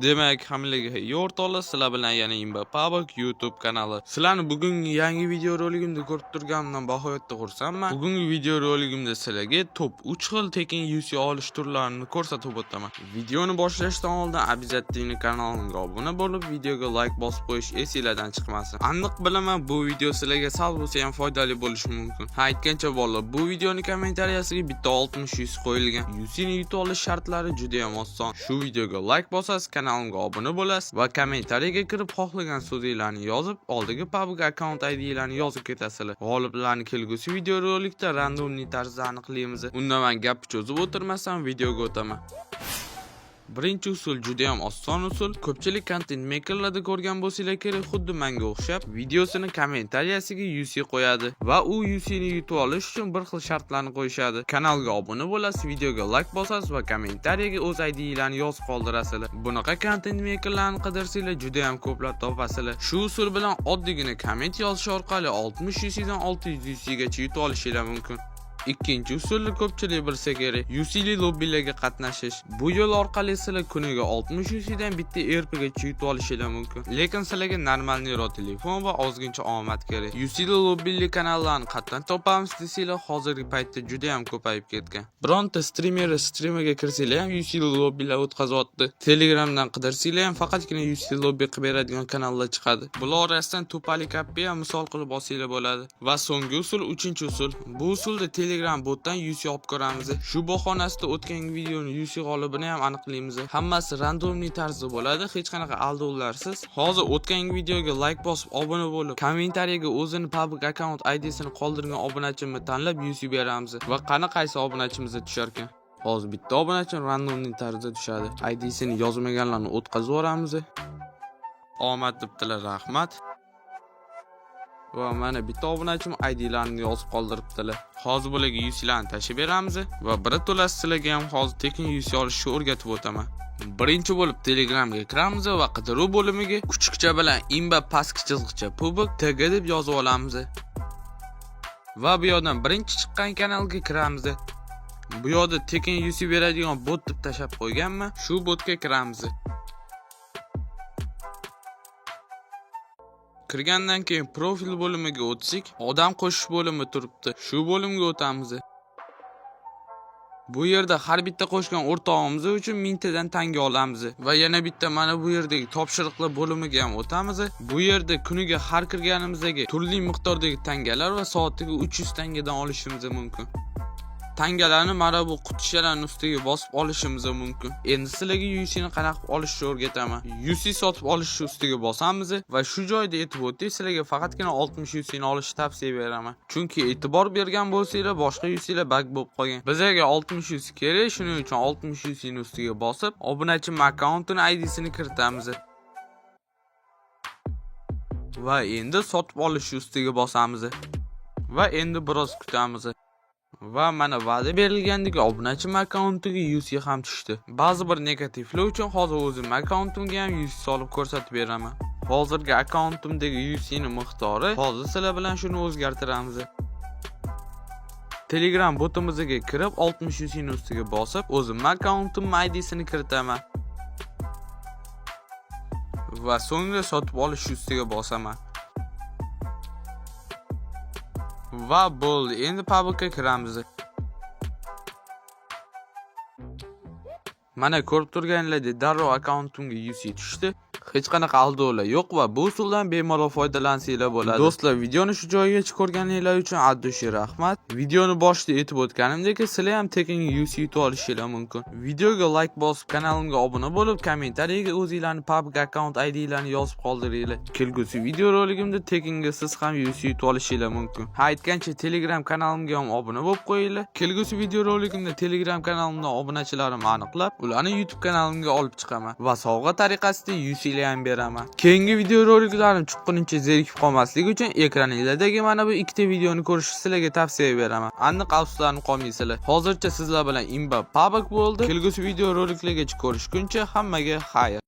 Demak, hammalarga o'rtoqlar, sizlar bilan yana Imba PUBG YouTube kanali. Sizlarni bugungi yangi videoroligimda ko'rib turganimdan bag'oyatda xursandman. Bugungi videoroligimda sizlarga top 3 xil tekin UC olish turlarini ko'rsatib o'taman. Videoni boshlashdan oldin обязательно kanalimga obuna bo'lib, videoga like bosib qo'yish esinglardan chiqmasin. Aniq bilaman, bu video sizlarga sal bo'lsa ham foydali bo'lishi mumkin. Ha, aytgancha bolalar, bu videoni kommentariyasiga bitta 60 UC qo'yilgan. UCni yutib olish shartlari juda ham oson. Shu videoga like bosasiz, kanalimga obuna bo'lasiz va kommentariyaga kirib xohlagan so'zinglarni yozib, oldiga PUBG akkaunt IDlarni yozib ketasizlar. G'oliblarni kelgusi videorolikda рандомный tarzda aniqlaymiz. Unda man gap cho'zib o'tirmasdan videoga o'taman. Birinchi usul juda ham oson usul. Ko'pchilik content makerlarda ko'rgan bo'lsanglar kerak, xuddi menga o'xshab videosini kommentariyasiga UC qo'yadi va u UC ni yutib olish uchun bir xil shartlarni qo'yishadi. Kanalga obuna bo'lasiz, videoga like bosasiz va kommentariyaga o'z IDlarni yozib qoldirasizlar. Bunaqa content makerlarni qidirsanglar juda ham ko'plab topasizlar. Shu usul bilan oddiygina komment yozish orqali 60 UC dan 600 UC gacha yutib olishinglar mumkin. Ikkinchi usulni ko'pchilik bilsa kerak. UC'li lobbilarga qatnashish. Bu yo'l orqali sizlar kuniga 60 UC dan bitta RP gacha yutib olishinglar mumkin. Lekin sizlarga нормальный telefon va ozgincha omad kerak. UC'li lobbili kanallarni qayerdan topamiz desanglar, hozirgi paytda juda ham ko'payib ketgan. Bironta streamer streamiga kirsanglar ham UC'li lobbilar o'tkazyapti. Telegramdan qidirsanglar ham faqatgina UC lobbi qilib beradigan kanallar chiqadi. Bular orasidan Tupali Kappi ham misol qilib olsanglar bo'ladi. Va so'nggi usul, uchinchi usul. Bu usulda Telegram botdan UC olib ko'ramiz. Shu bahonasida o'tgan videoni UC g'olibini ham aniqlaymiz. Hammasi рандомный tarzda bo'ladi, hech qanaqa aldovlarsiz. Hozir o'tgan videoga like bosib, obuna bo'lib, kommentariyaga o'zini PUBG akkaunt IDsini qoldirgan obunachimni tanlab UC beramiz va qani qaysi obunachimizga tusharkan. Hozir bitta obunachim рандомный tarzda tushadi. IDsini yozmaganlarni o'tkazib yuboramiz. Omad debdilar, rahmat. Va mana bitta obunachim IDlarni yozib qoldiribdilar. Hozir bularga UClarni tashlab beramiz va bir to'lasi sizlarga ham hozir tekin UC olishni o'rgatib o'taman. Birinchi bo'lib Telegramga kiramiz va qidiruv bo'limiga kuchukcha bilan imba pastki chizgicha PUBG tg deb yozib olamiz. Va bu yoqdan birinchi chiqqan kanalga kiramiz. Bu yoqda tekin UC beradigan bot deb tashlab qo'yganman. Shu botga kiramiz. Kirgandan keyin profil bo'limiga o'tsak, odam qo'shish bo'limi turibdi. Shu bo'limga o'tamiz. Bu yerda har bitta qo'shgan o'rtog'imiz uchun mingtadan tanga olamiz va yana bitta mana bu yerdagi topshiriqlar bo'limiga ham o'tamiz. Bu yerda kuniga har kirganimizdagi turli miqdordagi tangalar va soatiga 300 tangadan olishimiz mumkin. Tangalarni mana bu qutichalarning ustiga bosib olishimiz mumkin. Endi sizlarga UC ni qanaqa qilib olishni o'rgataman. UC sotib olish ustiga bosamiz va shu joyda aytib o'tdik, sizlarga faqatgina 60 UC ni olishni tavsiya beraman. Chunki e'tibor bergan bo'lsanglar, boshqa UClar bug bo'lib qolgan. Bizga 60 UC kerak, shuning uchun 60 UC ni ustiga bosib, obunachim akkauntini IDsini kiritamiz. Va endi sotib olish ustiga bosamiz. Va endi biroz kutamiz. Va mana va'da berilgandek obunachim akkauntiga UC ham tushdi. Ba'zi bir negativlar uchun hozir o'zim akkauntimga ham UC solib ko'rsatib beraman. Hozirgi akkauntimdagi UC ni miqdori, hozir sizlar bilan shuni o'zgartiramiz. Telegram botimizga kirib 60 UC ni ustiga bosib, o'zim akkauntim IDsini kiritaman. Va so'ngra sotib olish ustiga bosaman. Va bo'ldi. Endi PUBGga kiramiz. Mana ko'rib turganlaringdek darrov akkauntimga UC tushdi. Hech qanaqa aldovlar yo'q va bu usuldan bemalol foydalansanglar bo'ladi. Do'stlar, videoni shu joygacha ko'rganinglar uchun от души rahmat. Videoni boshida aytib o'tganimdek, sizlar ham tekin UC yutib olishinglar mumkin. Videoga like bosib, kanalimga obuna bo'lib, kommentariyaga o'zinglarning PUBG akkaunt IDlarni yozib qoldiringlar. Kelgusi videoroligimda tekinga siz ham UC yutib olishinglar mumkin. Ha, aytgancha Telegram kanalimga ham obuna bo'lib qo'yinglar. Kelgusi videoroligimda Telegram kanalimdan obunachilarimni aniqlab, ularni YouTube kanalimga olib chiqaman va sovg'a tariqasida UC ham beraman. Keyingi videoroliklarim chiqqunicha zerikib qolmasligi uchun ekraninglardagi mana bu ikkita videoni ko'rishni sizlarga tavsiya beraman. Aniq afsuslanib qolmaysizlar. Hozircha sizlar bilan Imba PUBG bo'ldi. Kelgusi videoroliklargacha ko'rishguncha hammaga xayr.